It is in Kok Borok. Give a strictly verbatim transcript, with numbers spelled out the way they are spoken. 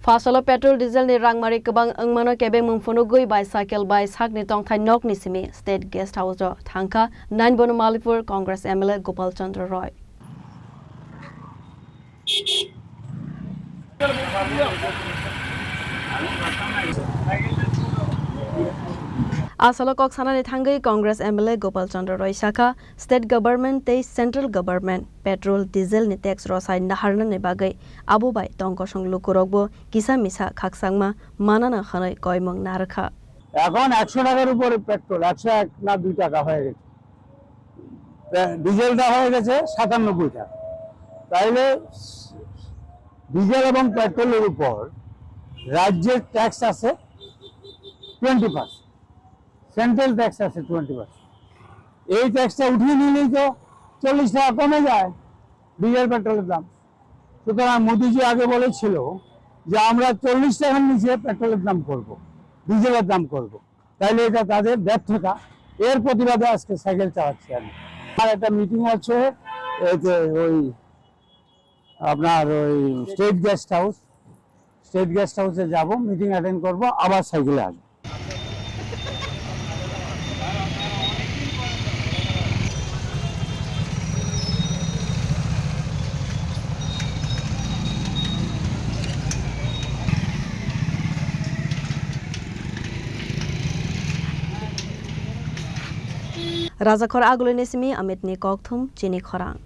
Phasalo petrol diesel ni rangmari kwbang wngmano kebengmung phunugwi bicycle bai sakni tongthai nokni simi State Guest House o thangkha Nainbono Malipur Congress M L A Gopal Chandra Roy. Asalo kok sanani thangwi Congress M L A Gopal Chandra Roy sakha, State Government tei Central Government petrol, diesel ni tax rosai naharnani bagwi abo bai tongkosong lukurokbo kisa misa khakchangma manana hwnwi koimung narwkha. এখন একশো টাকার উপরে পেট্রোল, একশো এক না দুই টাকা হয়ে গেছে। ডিজেলটা হয়ে গেছে সাতানব্বই টাকা। তাইলে ডিজেল এবং পেট্রোলের উপর রাজ্যের ট্যাক্স আছে টোয়েন্টি পার্সেন্ট, সেন্ট্রাল ট্যাক্স আছে টোয়েন্টি পার্সেন্ট। এই ট্যাক্সটা উঠিয়ে নিলেই তো চল্লিশ টাকা কমে যায় ডিজেল পেট্রোলের দাম। সুতরাং মোদিজি আগে বলেছিল যে আমরা চল্লিশ টাকার নিচে পেট্রোলের দাম করব, ডিজেলের দাম করব। তাইলে এটা তাদের ব্যর্থতা, এর প্রতিবাদে আজকে সাইকেল চালাচ্ছি আমি। আর একটা মিটিং আছে, এই যে ওই আপনার ওই state guest house, state guest হাউসে যাব, মিটিং অ্যাটেন্ড করব, আবার সাইকেলে আসবো। Rajakhor Agulini simi Amitni kokthum chini khorang.